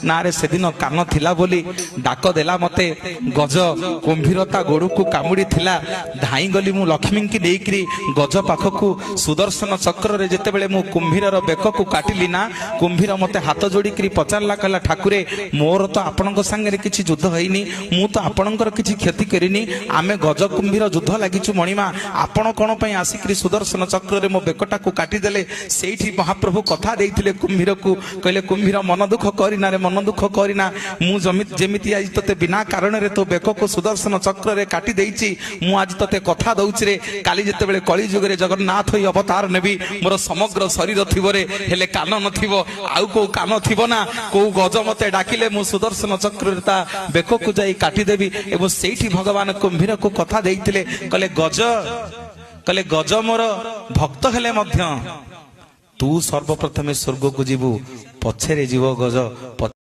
ନାରେ ସେଦିନ କାନ ଥିଲା ବୋଲି ଡାକ ଦେଲା ମତେ। ଗଜ କୁମ୍ଭୀର ତା ଗୋଡକୁ କାମୁଡି ଥିଲା, ଧାଇଁ ଗଲି ମୁଁ ଲକ୍ଷ୍ମୀଙ୍କି ନେଇକିରି ଗଜ ପାଖକୁ। ସୁଦର୍ଶନ ଚକ୍ରରେ ଯେତେବେଳେ ମୁଁ କୁମ୍ଭୀରର ବେକକୁ କାଟିଲି ନା, କୁମ୍ଭୀର ମତେ ହାତ ଯୋଡ଼ିକିରି ପଚାରିଲା, କହିଲା, ଠାକୁରେ, ମୋର ତ ଆପଣଙ୍କ ସାଙ୍ଗରେ କିଛି ଯୁଦ୍ଧ ହେଇନି, ମୁଁ ତ ଆପଣଙ୍କର କିଛି କ୍ଷତି କରିନି, ଆମେ ଗଜ କୁମ୍ଭୀର ଯୁଦ୍ଧ ଲାଗିଛୁ ମଣିମା, ଆପଣ କଣ ପାଇଁ ଆସିକିରି ସୁଦର୍ଶନ ଚକ୍ରରେ ମୋ ବେକଟାକୁ କାଟିଦେଲେ? ସେଇଠି ମହାପ୍ରଭୁ କଥା ଦେଇଥିଲେ କୁମ୍ଭୀରକୁ, କହିଲେ, କୁମ୍ଭୀର, ମନ ଦୁଃଖ କରିନା ରେ, ମନ ଦୁଃଖ କରିନା। ମୁଁ ଯେମିତି ଆଜି ତୋତେ ବିନା କାରଣରେ ତୋ ବେକକୁ ସୁଦର୍ଶନ ଚକ୍ରରେ କାଟି ଦେଇଛି, ମୁଁ ଆଜି ତୋତେ କଥା ଦଉଛି ରେ, କାଲି ଯେତେବେଳେ କଳି ଯୁଗରେ ଜଗନ୍ନାଥ ହୋଇ ଅବତାର ନେବି, ମୋର ସମଗ୍ର ଶରୀର ଥିବ ରେ, ହେଲେ କାନ ନଥିବ। ଆଉ କୋଉ କାନ ଥିବ ନା, କୋଉ ଗଜ ମତେ ଡାକିଲେ ମୁଁ ସୁଦର୍ଶନ ଚକ୍ରରେ ତା ବେକକୁ ଯାଇ କାଟିଦେବି। ଏବଂ ସେଇଠି ଭଗବାନ କୁମ୍ଭୀରକୁ କଥା ଦେଇଥିଲେ, କହିଲେ ଗଜ, କହିଲେ ଗଜ ମୋର ଭକ୍ତ ହେଲେ ମଧ୍ୟ ତୁ ସର୍ବପ୍ରଥମେ ସ୍ୱର୍ଗକୁ ଯିବୁ, ପଛରେ ଯିବ ଗଜ।